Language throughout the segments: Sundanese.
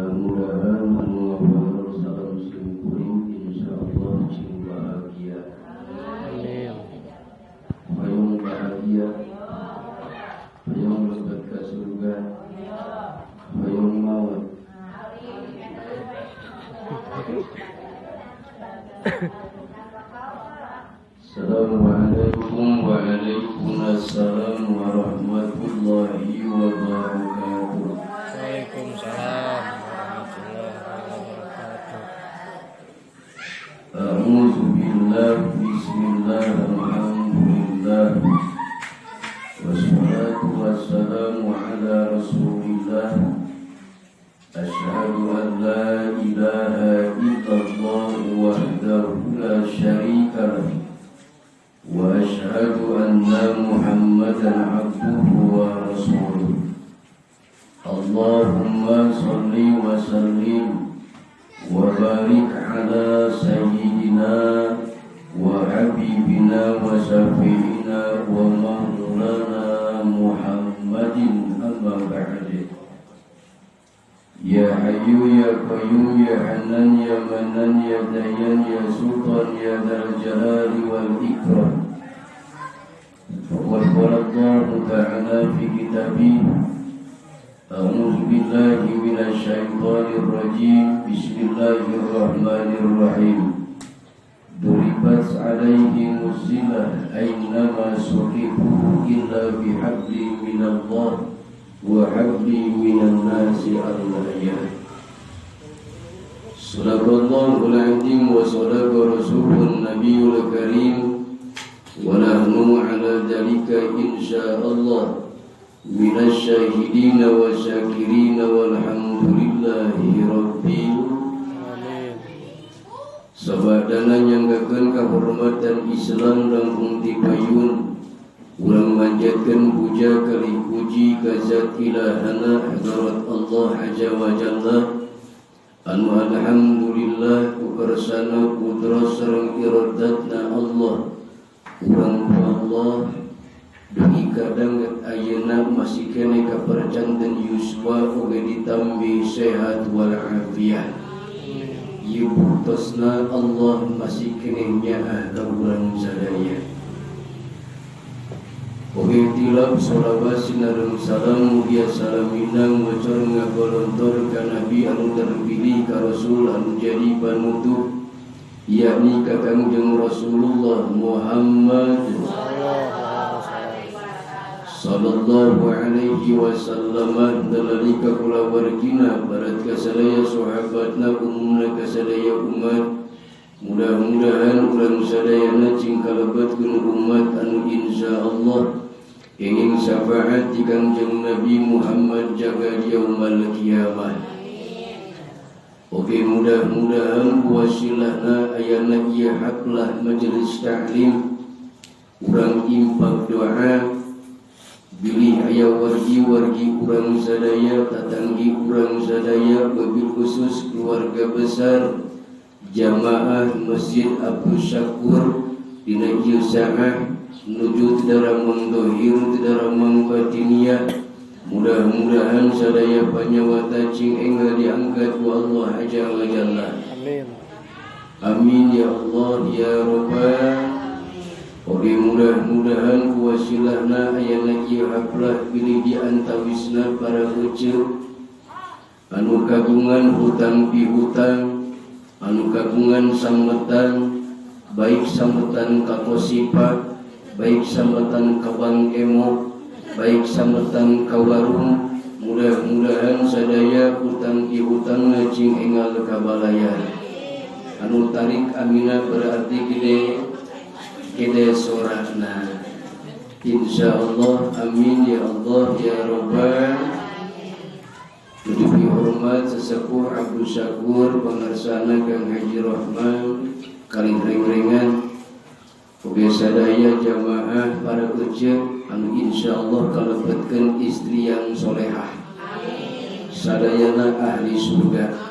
Mudah-mudahan anu ngabaur salam simkuring insyaallah cing bahagia. Amin. Hoyong bahagia, hoyong lebet ka surga, hoyong maut. Assalamualaikum waalaikumsalam warahmatullahi wabarakatuh. Waalaikumsalam warahmatullahi wabarakatuh. A'udzu billah, bismillah, alhamdulillah, wassalatu wassalamu ala rasulillah. Asyhadu an la ilaha illallah wahdahu la syarika lah, wa asyhadu anna Muhammadan abduhu wa rasuluh. Allahumma salli wa sallim wa barik ala sayyidina wa habibina wa syafi'ina wa maulana Muhammadin, amma ba'd. Ya Hayyu ya Qayyum ya Hanan ya Manan ya Dayan ya Sultan ya Dzal Jalali wal Ikram. Faqad qala Allah Ta'ala fi kitabih, A'udzu billahi minasy syaithanir rajim. Bismillahirrahmanirrahim. Duribat alaihimus zillah aynama suqifu illa bihabli minallah wa habli minan nasi al-ayat. Sadaqallahul azim wa sadaqa rasulun nabiyul karim, wa nahnu ala dhalika insyaallah minasy syahidin wa syakirin, walhamdulillahi rabbil alamin. Sabadana nyanggakeun kahormatan Islam langkung ti payun, urang manjatkeun puja kali puji ka zat ilahana hadarat Allah azza wa jalla, anu alhamdulillah ku kersana kudrat sareng iradatna Allah, urang ku Allah dugi ka danget ayeuna masih keneh kapercanten yuswa oge ditambi sehat wal afiat. Ieu buktosna Allah masih keneh nyaah ka urang sadaya. Oge tilap sholawat sinareng salam mugia salamina ngocor ngagolontor ka nabi anu terpilih, ka rasul anu jadi panutup, yakni ka Kangjeng Rasulullah Muhammad sallallahu alaihi wasallam, dalalika kulawargina, barat kasadaya sahabatna, umumna kasadaya umat. Mudah-mudahan urang sadayana cing kalebetkeun umat anu insyaallah kenging syafaat di Kangjeng Nabi Muhammad jaga yaumal kiamah. Oke, mudah-mudahan wasilahna ayana ieu haflah majelis ta'lim, urang impak doa bilih aya wargi-wargi urang sadaya, tatanggi urang sadaya, wabil khusus keluarga besar jamaah Masjid Abdus Syakur dina ieu saah nuju teu daramang dohir teu daramang batiniah. Mudah-mudahan sadaya panyawata cing enggal diangkat ku Allah azza wa jalla. Amin. Amin ya Allah ya Rabbal. Oke, mudah-mudahan wasilahna ayana ieu haflah bilih di antawisna para eceu anu kagungan hutang pihutang, anu kagungan sambetan, baik sambetan ka kosipa, baik sambetan ka Bank Emok, baik sambetan ka warung, mudah-mudahan sadaya hutang pihutangna cing enggal kabalayar. Anu tarik amina berarti gede gede sorana. Insyaallah amin ya Allah ya Rabbal. Lebih hormat sesepuh Abdus Syakur, pangarsana Kang Haji Rahman kali reng-rengan, oge sadaya jamaah para eceu anu insyaallah kalebetkeun istri yang solehah, sadayana ahli surga.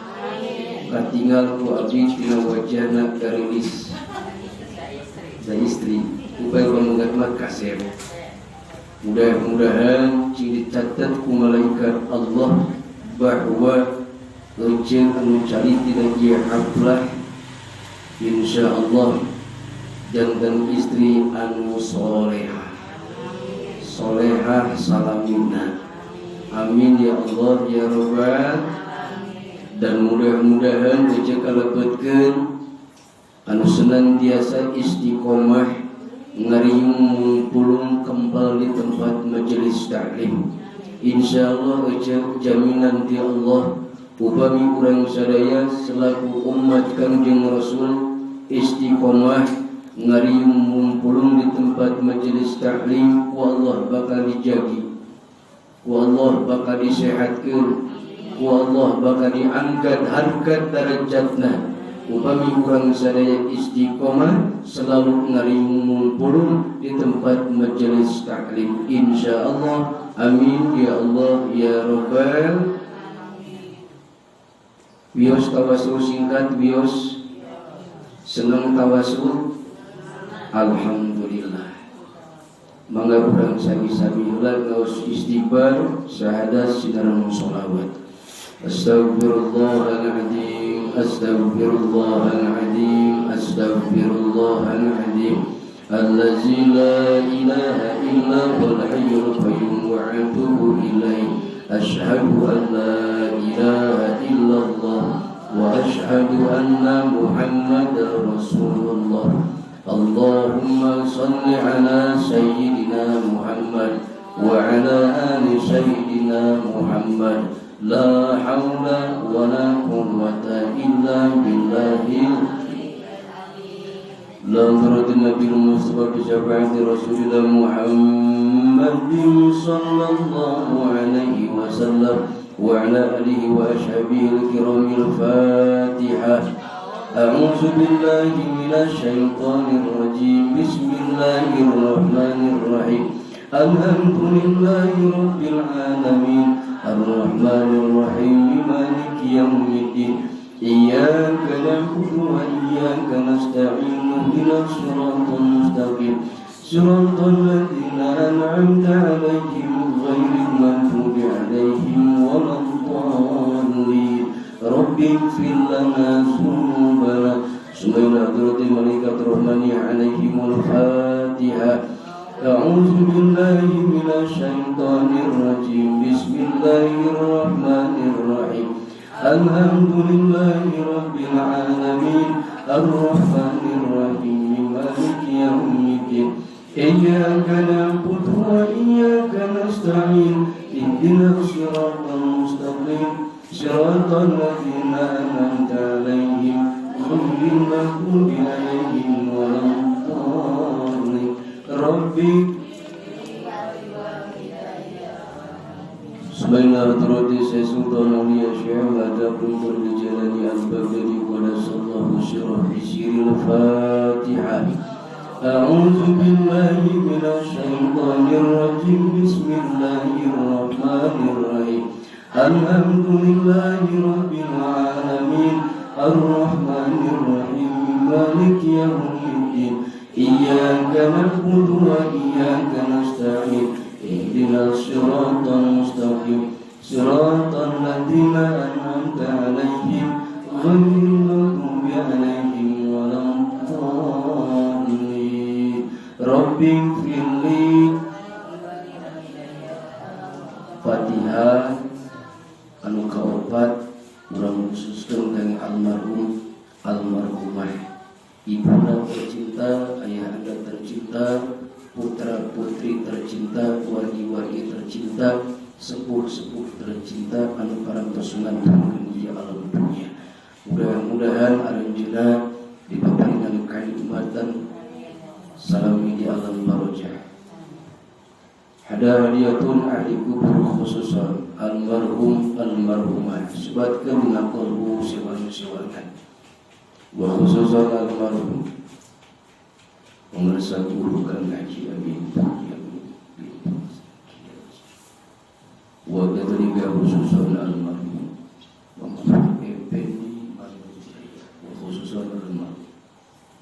Katinggal ku abdi tina wajahna garilis da istri ubay pamungkat mah kasep. Mudah-mudahan cing dicatat ku malaikat Allah bahwa Ece anu cari tidak ieu haflah insyaallah janten istri anu solehah solehah salamina. Amin ya Allah ya Rabbal. Dan mudah-mudahan Ece kalebetkeun anu senantiasa istiqomah ngariung mungpulung kempal di tempat majelis taklim. Insyaallah Ece jaminan ti Allah upami urang sadaya selaku umat Kangjeng Rasul istiqomah ngariung mumpulung di tempat majelis taklim, ku Allah bakal dijagi, ku Allah bakal disehatkeun, ku Allah bakal diangkat harkat derajatna. Upami urang sadaya istiqomah selalu ngariung mumpulung di tempat majelis taklim, insyaallah. Amin ya Allah ya Rabbal. Wios tawasul singkat, wios seneng tawasul, alhamdulillah. Mangga urang sami-sami heula ngaos istighfar, syahadat sinareng sholawat. Astaghfirullahaladzim, astaghfirullahaladzim, astaghfirullahaladzim. Allazi la ilaha illa huwal hayyul qayyum wa atubu ilaih. Ashhadu an la ilaha illallah wa ashhadu anna Muhammadar Rasulullah. Allahumma salli ala sayyidina Muhammad wa ala ali sayyidina Muhammad. La hawla wa la quwwata illa billahil. La hadratin Nabi Mustafa bi syafaati Rasulillah Muhammadin sallallahu alaihi wasallam wa ala alihi wa ashabihi al-kiramil Fatihah. A'udzu billahi minasy syaithanir rajim. Bismillahirrahmanirrahim. Alhamdulillahi rabbil alamin. Arrahmanir rahim. Maliki yaumiddin. Iyyaka na'budu wa iyyaka nasta'in. Ihdinas siratal mustaqim. Siratal ladzina an'amta 'alaihim ghairil maghdubi 'alaihim waladdallin. Rabbighfir lana dzunubana. Summa hadratil malaikat rahmani 'alaihimul Fatihah. A'udzu billahi minasy syaithanir rajim. Bismillahirrahmanirrahim. Alhamdulillahi rabbil alamin. Arrahmanir rahim. Maliki yaumiddin. Iyyaka na'budu wa iyyaka nasta'in. Ihdinas siratal mustaqim. Siratal ladzina an'amta 'alaihim ghairil maghdubi 'alaihim waladdallin. Rabbi Bismillahirrahmanirrahim. Sultan Aulia Syekh Adapun Jalani Al-Baghdadi qaddasallahu sirrah bi sirril Fatihah. A'udzu billahi minasy syaithanir rajim. Bismillahirrahmanirrahim. Alhamdulillahi rabbil alamin. Arrahmanir rahim. Maliki yaumiddin. Iyyaka na'budu wa iyyaka nasta'in. Ihdinas siratal mustaqim. Siratal ladzina an'amta 'alaihim ghairil maghdubi 'alaihim waladdallin. Rabbighfirli. Fatihah anu kaopat urang khususkeun kangge almarhum almarhumah, ibuna tercinta, ayahanda tercinta, putra putri tercinta, wargi-wargi tercinta, sepuh-sepuh tercinta anu parantos ngantunkeun ieu alam dunya. Mudah-mudahan aranjeunna dipaparinan kanikmatan salami di alam barojah. Hada hadiyatun ahli kubur khususan almarhum almarhumah sebatkeun dina qalbu sewan-sewanan wa khususan almarhum pemirsa guru Kang Haji Amin wa kadzalika khususan almarhum wa Muhammad Effendi Manujaya wa khususan almarhum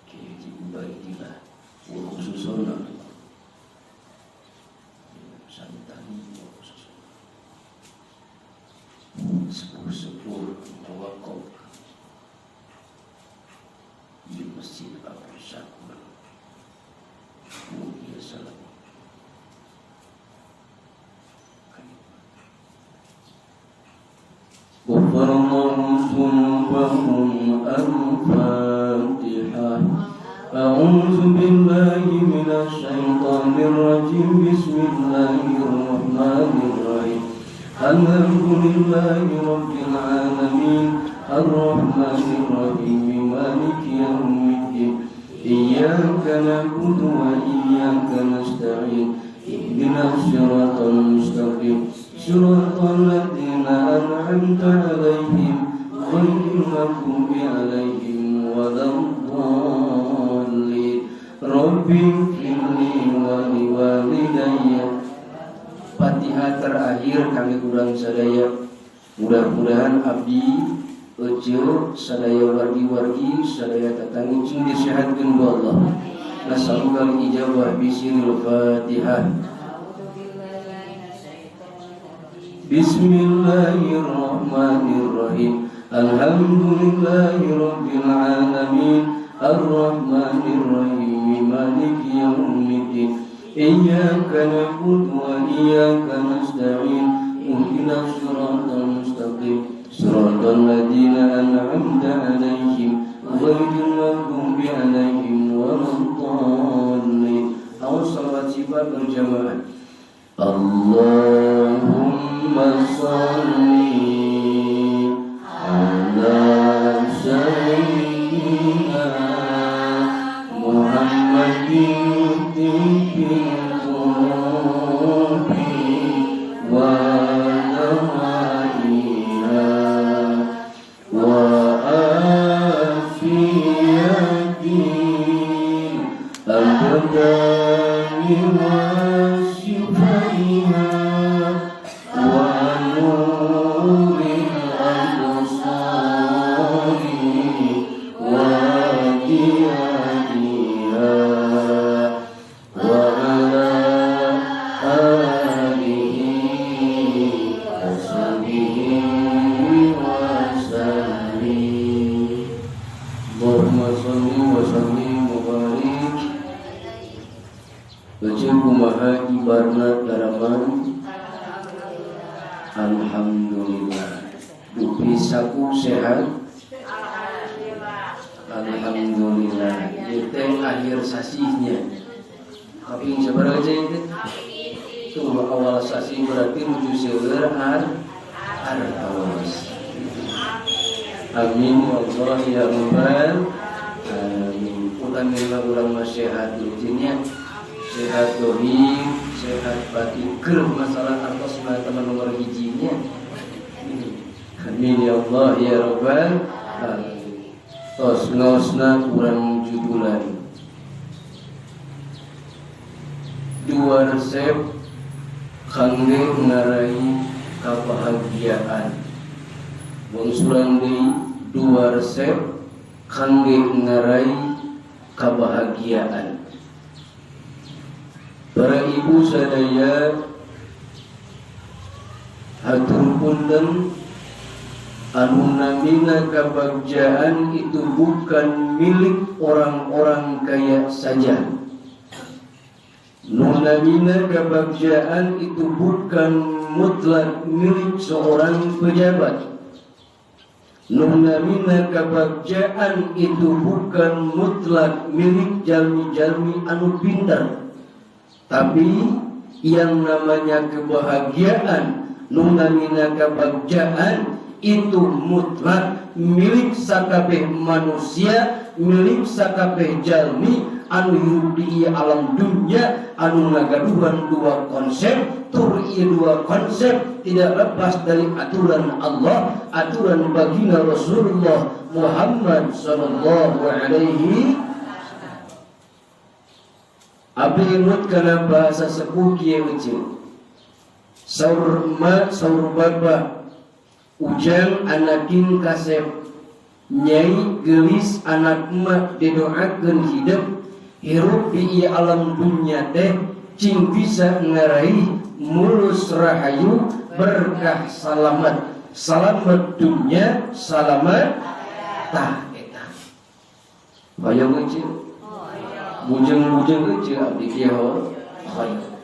Kiai Haji Ubaidillah wa khususan almarhum Santani wa khususan sepuh-sepuh غفر الله ذنوبهم. الفاتحة. أعوذ بالله من الشيطان الرجيم. بسم الله الرحمن الرحيم. الحمد لله رب العالمين الرحمن الرحيم مالك يوم الدين إياك نعبد وإياك نستعين اهدنا الصراط المستقيم صراط الذين أنعمت عليهم غير المغضوب عليهم ولا الضالين. رب اغفر لي ولوالدي. Fatihah terakhir kami kurang sadaya. Mudah-mudahan abdi ece sadaya wargi-wargi sadaya tatangi cing disehatkeun ku Allah. Nas'aluka al-ijabah bi sirril Fatihah. Bismillahirrahmanirrahim. Alhamdulillahi rabbil alamin arrahmanirrahim maliki yaumiddin. Iyyaka na'budu wa iyyaka nasta'in ihdinas siratal mustaqim siratal ladzina an'amta 'alaihim ghairil maghdubi 'alaihim waladdallin. Awas salawat sifat berjamaah. Allahumma shalli ala sayyidina Muhammadin tibbil qulubi wa dawaiha wa afiyatil abdani wa shifaiha wa nuril absari wa diyaiha wa ala alihi wa sahbihi wa sallim. Allahumma shalli wa sallim wa barik. Baca kumaha ibarna daraman. Alhamdulillah. Dupi saku sehat. Alhamdulillah. Ieu teh akhir sasihnya. Kaping sabaraha aja itu? Tuh awal sasih berarti nuju seueur artos. Amin ya Allah ya Rabbal alamin. Utamina urang mah sehat rutinnya. Sehat dohir, sehat batin. Keur masalah artos mah teman nomor hijinya. Amin ya Allah ya Rabbal alamin. Tos ngaosna kurang judulan. Dua resep kangge ngarai kabahagiaan. Wangsulan deui dua resep kangge ngarai kabahagiaan. Para ibu sadaya hatur punten, anu namina kebahagiaan itu bukan milik orang-orang kaya saja. Nu namina kebahagiaan itu bukan mutlak milik seorang pejabat. Nu namina kebahagiaan itu bukan mutlak milik jalmi-jalmi anu pintar. Tapi yang namanya kebahagiaan, nu namina kebahagiaan itu mutlak milik sakabeh manusia, milik sakabeh jalmi anu hirup di ieu alam dunia, anu ngagaduhan dua konsep, tur ieu dua konsep tidak lepas dari aturan Allah, aturan baginda Rasulullah Muhammad sallallahu alaihi. Abdi imut kana bahasa sepuh kieu euceun. Saur emak, saur bapa, ujang anakin kasep, nyai gelis anak emak didoakeun hidup, hirup di ieu alam dunia teh cing bisa ngaraih mulus rahayu berkah salamat, salamat dunia, salamat tah eta. Hoyong euceun. Bujeng-bujeng euceun abdi kieu hoyong.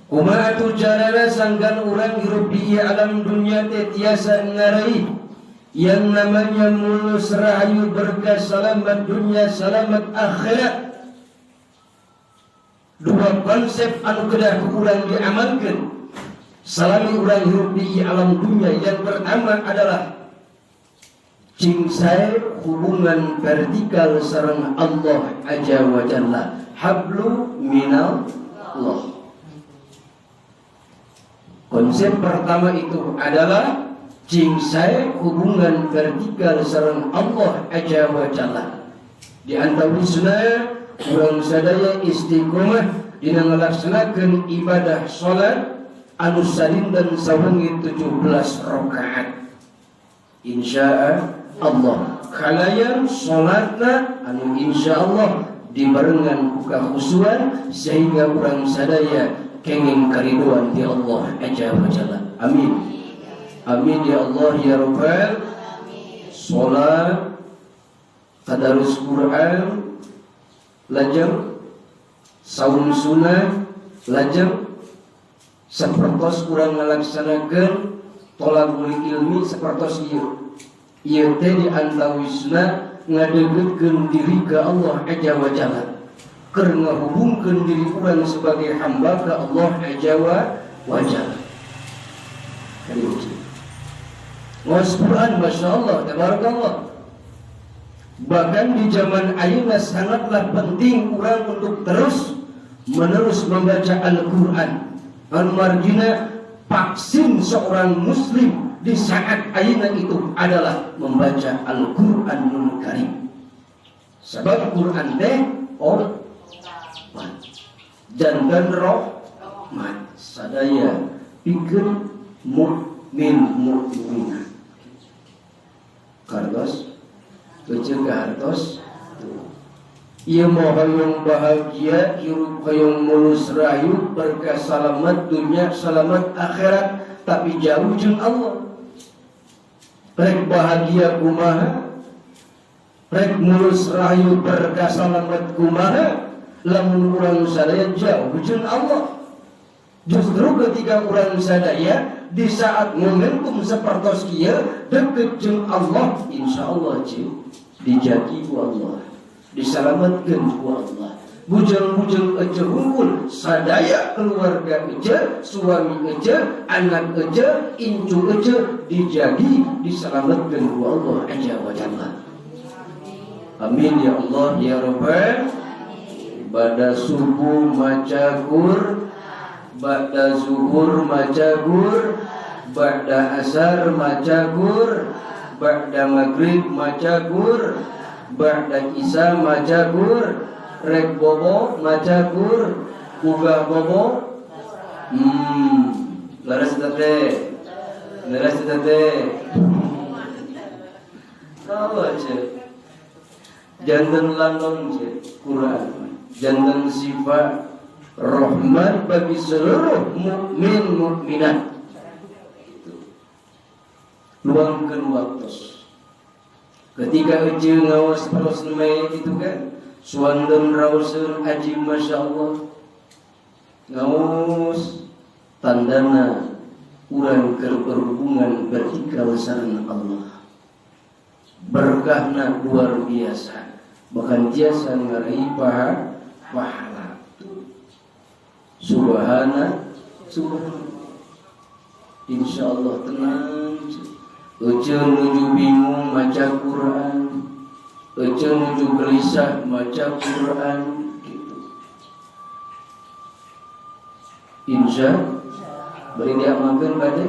Kumaha atuh carana sangkan urang hirup di alam dunia teh tiasa ngaraih yang namanya mulus rahayu berkah, selamat dunia, selamat akhirat? Dua konsep anu kedah ku urang diamalkeun salami urang hirup di alam dunia. Yang pertama adalah cing sae hubungan vertikal sareng Allah Azza wa Jalla, hablu minallah. Konsep pertama itu adalah cing sae hubungan vertikal sareng Allah Azza wa Jalla. Di antawisna urang sadaya istiqomah dina ngalaksanakeun ibadah salat anu sadinten sawengi 17 rakaat. Insya Allah kalayan salatna anu insya Allah dibarengan ku kakhusuan sehingga urang sadaya kenging kariduan di Allah Azza wa Jalla. Amin. Amin ya Allah ya Rabbal. Salat, tadarus Quran, lajeng saum sunnah, lajeng sapertos urang ngalaksanakeun tolabul ilmi sapertos ieu. Ieu teh di antawisna ngadeukeutkeun diri ka Allah Azza wa Jalla. Keur ngahubungkeun diri urang sebagai hamba ka Allah Azza wa Jalla. Ngaos Quran, Masya Allah, Tabarakallah. Bahkan di zaman ayeuna sangatlah penting urang untuk terus menerus membaca Al-Quran. Anu margina vaksin seorang muslim di saat ayeuna itu adalah membaca Al-Quranul Karim. Sebab Quran teh oh dan rahmat sadaya pikeun mukmin mukminah. Kartos eceu hartos. Ieu mau hoyong bahagia hirup, hoyong mulus rahayu berkah, salamat dunia, salamat akhirat, tapi jauh jeung Allah. Rek bahagia kumaha, rek mulus rahayu berkah salamat kumaha, lamun urang sadaya jauh jeung Allah? Justru ketika urang sadaya di saat momentum sepertos kieu deket jeung Allah, insyaallah cing dijagi ku Allah, diselamatkan ku Allah. Bujang-bujang ece hungkul sadaya keluarga ece, suami ece, anak ece, incu ece dijagi, diselamatkan ku Allah Azza wa Jalla. Amin ya Allah ya Rabbal. Bada subuh maca Qur, ba'da zuhur maca Qur, ba'da asar maca Qur, ba'da maghrib maca Qur, ba'da isya maca Qur, rek bobo maca Qur, ugah bobo. Leres teh, leres teh. Apa aja? Janten lalon Quran, janten sifat rahmat bagi seluruh mukmin mukminat. Luangkan waktu. Ketika ece ngawas terus nemai itu kan, suandem rausun aji, masya Allah. Ngaos tandana urang keur berhubungan vertikal sareng Allah. Berkahna luar biasa, bahkan jasa ngaraih pahala. Subhana subhana. Insya Allah tenang. Ece nuju bingung maca Quran, ece nuju gelisah maca Quran gitu. Insya beri diamalkan pada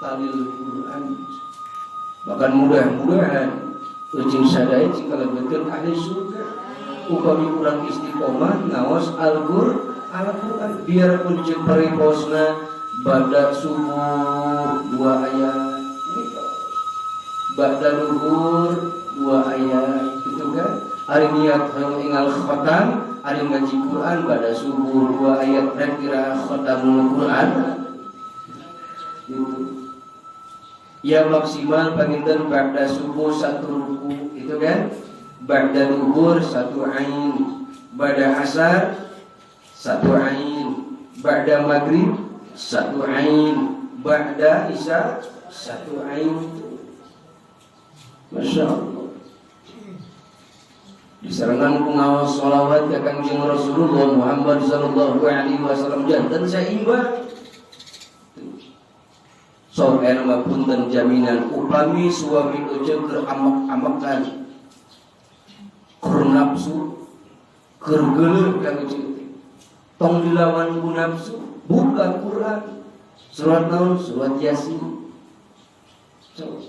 talil Quran. Bahkan mudah-mudahan ecing sadaya cing kalebetkeun ahli surga upami urang istiqomah ngaos Al-Qur'an, biarpun jeung pariposna bada subuh dua ayat, bada luhur dua ayat gitu kan. Ari niat hayang ingal khatam, ari ngaji Quran bada subuh dua ayat, rek kira khatamul Quran gitu. Ya maksimal panginten ba'da subuh satu ruku itu kan, ba'da luhur satu ain, ba'da asar satu ain. Ba'da maghrib satu ain, ba'da isya satu ain. Masya Allah. Disarengan ku ngaos sholawat ka Kangjeng Rasulullah Muhammad sallallahu alaihi wasallam janten seimbang. Sok aya mah punten jaminan upami suami ece keur amek-amekan, keur nafsu, keur geuleuh kang ece teh. Tong dilawan ku nafsu, buka Quran. Surat naon? Surat Yasin. So,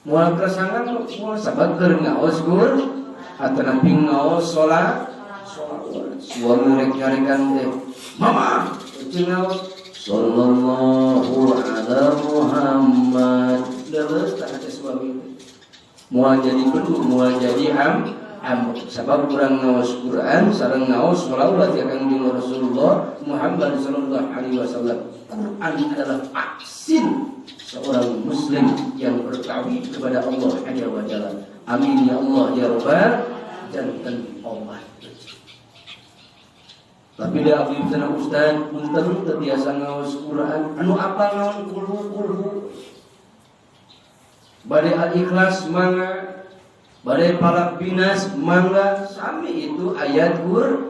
moal keresangan moal sabab keur ngaos Quran atau napi ngaos sholat sholawat. Suami rek nyarekan teh, mama ece ngaos sallallahu ala Muhammad. Leres tak ada suami teh. Moal jadi penuh, moal jadi am sabab kurang ngaos Quran sareng ngaos sholawat ya Kangjeng Rasulullah Muhammad sallallahu alaihi wasallam. Quran adalah vaksin seorang muslim yang bertauhid kepada Allah Azza wa Jalla. Amin ya Allah ya Rabbal janten obat. Tapi da abdi sana ustaz punten teu biasa ngaos Quran anu apal naon kulhu kulhu. Bade al-ikhlas mangga, bade falaq binnas mangga, sami itu ayat Quran.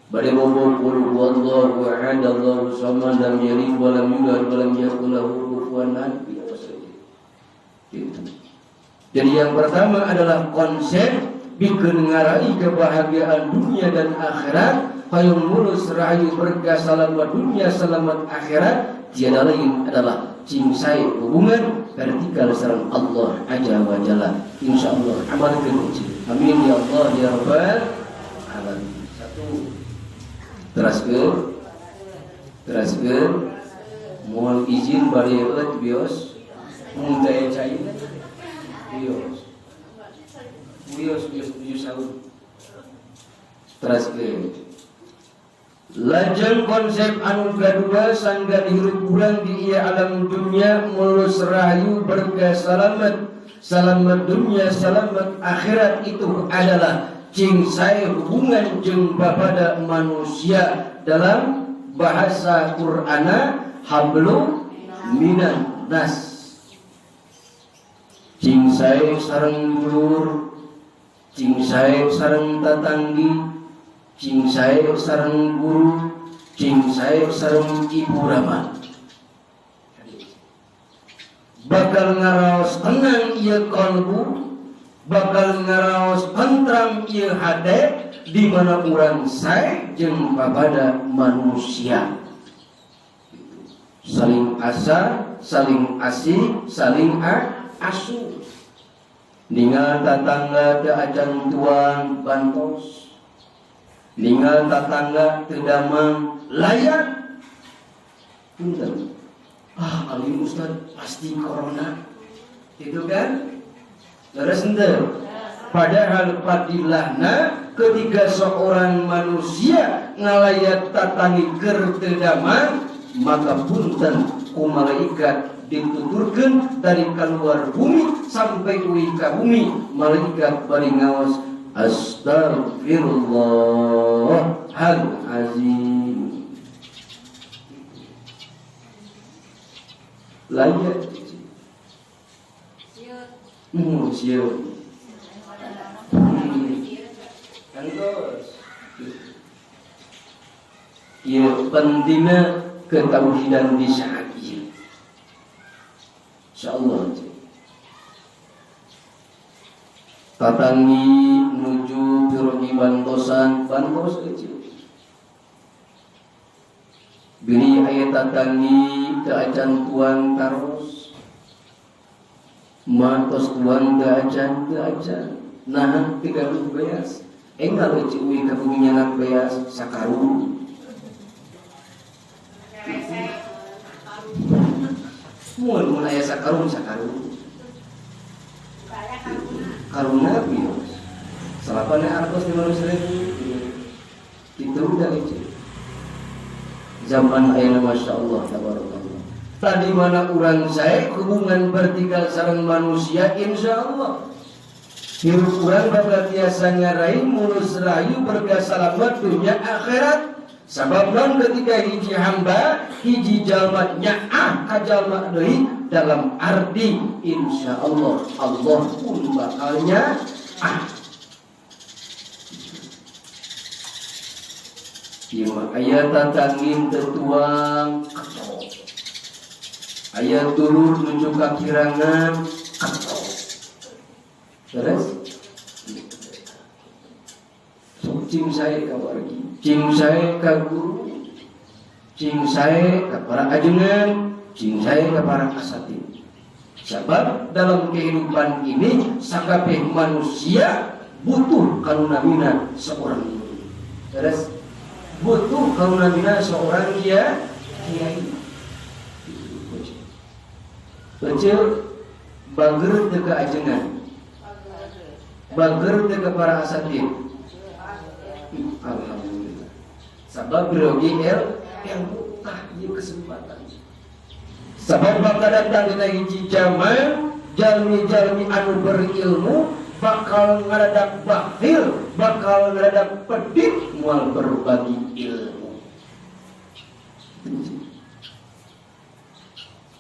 Bade bobo qul huwallahu ahad Allahu samad lam yalid wa lam yulad wa lam yakul lahu kufuwan ahad. Gitu. Jadi yang pertama adalah konsep bikin ngarai kebahagiaan dunia dan akhirat, hayang mulus rahayu berkah selamat dunia selamat akhirat, tiada lain adalah cingsai hubungan vertikal sareng Allah Azza wa Jalla. Insyaallah amalkeun. Amin ya Allah ya Rabbal alamin. Satu. Teraskeun. Teraskeun. Mohon izin bari eueut bios. Mun teh cai. Bios. Bios bios bios saur. Teraskeun. Lajeng konsep anu kadua sanggan hirup urang di ieu alam dunia mulus rahayu berkah selamat, selamat dunia selamat akhirat itu adalah cingsai hubungan jeung bapada manusia dalam bahasa Qur'ana hablu minan nas. Cingsai sareng dulur, cingsai sareng tatanggi, cing sae sareng guru, cing sae sareng ibu rama. Bakal ngaraos tenang ieu kalbu, bakal ngaraos tentram ieu hate di mana urang sae jeung bapada manusia. Saling asa, saling asih, saling asuh. Ningal tatangga teu acan tuang bantos. Ningal tatangga teu damang layak. Punten. Ah, alim ustaz pasti corona. Itu kan? Leres henteu? Padahal padilahna ketika seorang manusia ngalayat tatangi keur teu damang, maka punten ku malaikat dituturkeun dari keluar bumi sampai uih ka bumi, malaikat bari ngaos astagfirullah hal azim. Layak. Sieun. Kantos. Ieu pentingna ketauhidan di saat ieu. Insyaallah. Tatangi nuju pirogi bantosan, bantos kecil. Bini aya tatangi teu acan tuang taros. Ma tos tuang teu acan, teu acan. Nah, teu gaduh beas. Enggal eueuh uih ka bumi nyanak beas sakarung. Mun mun aya sakarung sakarung. Karungna bios. Salapan artos 500.000. Itu udah itu. Zaman ayeuna Masya Allah tabarakallah. Tadi mana urang saya hubungan vertikal sareng manusia insya Allah. Hirup urang bakal tiasa ngarai mulus rahayu berkah salamat dunia akhirat. Sabab non ketika hiji hamba hiji jalma nyaah ka jalma deui dalam arti insya Allah Allah pun bakalnya ah. Ieu mah aya tatangin tertuang ketok. Aya turun nuju kakirangan ketok. Terus sok cing sae ka wargi, cing sae ka guru, cing sae ka para ajengan, cing sae ka para asatid. Sebab dalam kehidupan ini sakabeh manusia butuh kanunamina seorang guru. Terus butuh kanunamina seorang kiai. Ece bager teu ka ajengan, bager teu ka para asatid. Alhamdulillah. Sabab grogi ilmu tah ieu kesempatan. Sabab bakal datang dina hiji zaman jalmi-jalmi anu berilmu bakal ngaradak bakhil, bakal ngaradak pedit moal berbagi ilmu.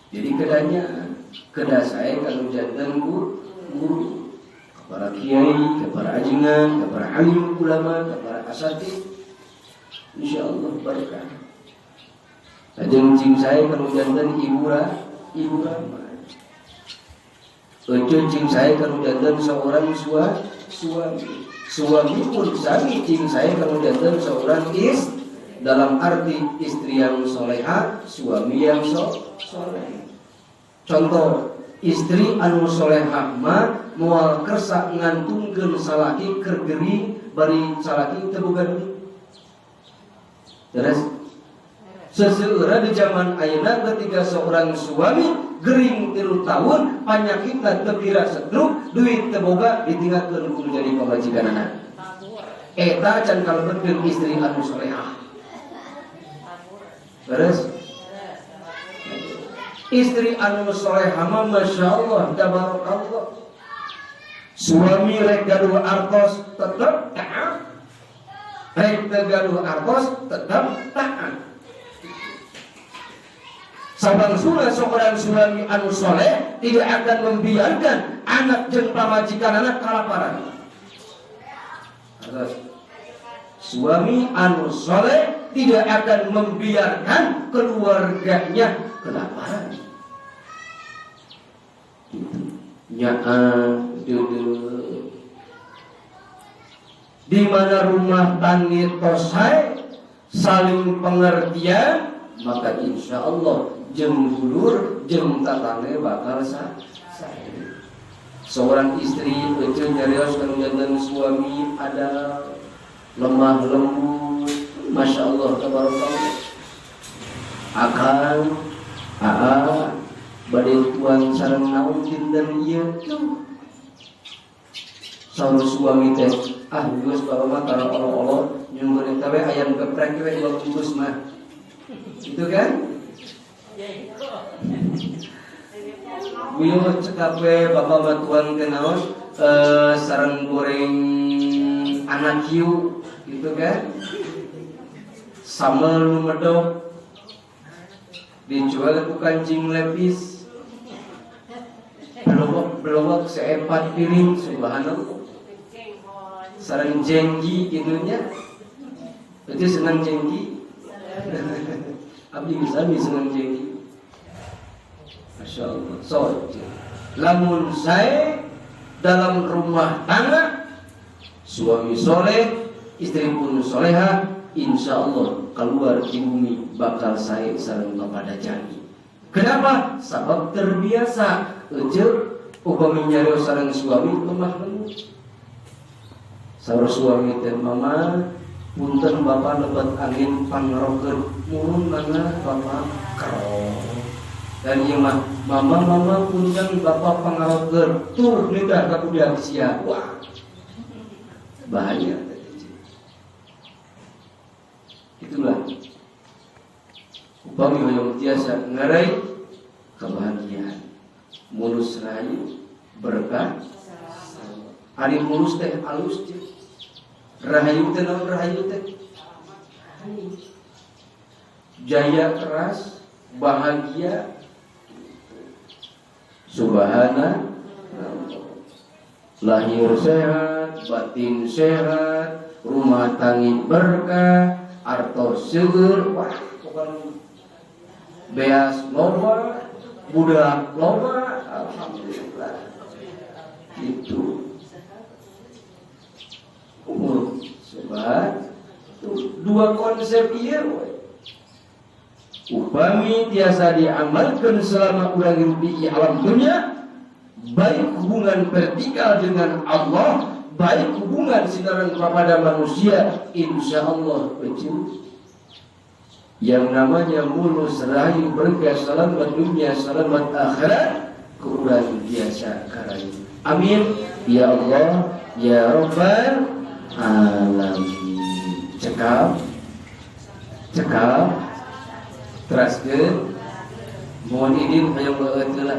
Jadi kedanya kedah sae kalau janten guru para kiai, kepada ajengan, kepada alim ulama, kepada asatid, insyaallah berkah. Lajeng cing sae kanu janten ibu rama. Ece cing sae kanu janten seorang suami. Suami pun sami cing sae kanu janten seorang dalam arti istri yang soleha, suami yang soleh. Contoh istri anu soleha mah moal kersa ngantungkeun salaki keur gering bari salaki teu boga duit. Terus seseueurna di zaman ayeuna ketika seorang suami gering 3 tahun panyakitna teu kira stroke duit teu boga ditinggalkeun kudu jadi pamajikanana. Eta can kalebetkeun istri anu solehah. Terus istri anu solehah mah masyaallah tabarakallah. Suami rek gaduh artos tetep taat, rek teu gaduh artos tetep taat. Sabangsuna seorang suami anu soleh tidak akan membiarkan anak jeung pamajikan anak kalaparan. Terus suami anu soleh tidak akan membiarkan keluarganya kelaparan. Gitu. Nyaah, deudeuh. Di mana rumah tani tosai saling pengertian, maka insya Allah jeung dulur jeung tatangge bakal sae. Seorang istri ece nyarios kanu janten suami ada lemah lembut, masya Allah tabarakallah. Akang, aa, bade tuang sareng naon dinten ieu tuh. Saur suami teh, ah geus bapak mah tara olo-olo nyungkeun eta we ayam geprek we 2 bungkus mah. Gitu kan? Wieu cekap we bapak mah tuang teh naon sareng goreng anak hiu gitu kan? Sambal nu medok dijual ku kancing lepis. Belowok-belowok seempat piring subhanallah. Sareng jenggi gitunya. Berarti senang jenggi. Abdi misalnya senang jenggi. Masya Allah. So, lamun saya dalam rumah tangga suami soleh, istri pun soleha, insya Allah keluar di bumi bakal saya sareng kepada jami. Kenapa? Sebab terbiasa. Ece upami nyarios sareng suami lemah lembut. Saur suami teh mama punten bapak lebat angin pangrokeun murun mana bapak kerok. Dan ieu mah mama mama punten bapak pangrokeun tuh nitah ka budak sia. Wah. Bahaya. Itulah upami hoyong tiasa ngarai kebahagiaan. Mulus rahayu berkah. Ari mulus teh alus teh. Rahayu teh naon rahayu teh? Jaya keras, bahagia. Subhana, lahir sehat, batin sehat, rumah tangga berkah, artos seueur, wah, pokoknya beas loba, budak loba, alhamdulillah. Itu umur sebat. Tuh, dua konsep iya we. Upami tiasa diamalkan selama urang hidup di alam dunia, baik hubungan vertikal dengan Allah, baik hubungan sinaran kepada manusia, insya Allah kecil. Yang namanya mulus, rahayu, berkah, selamat dunia, selamat akhirat, ku urang biasa karayu. Amin. Ya Allah, ya Rabbal Alamin. Cekap, cekap, teraskeun. Mohon izin hayang leueut heula.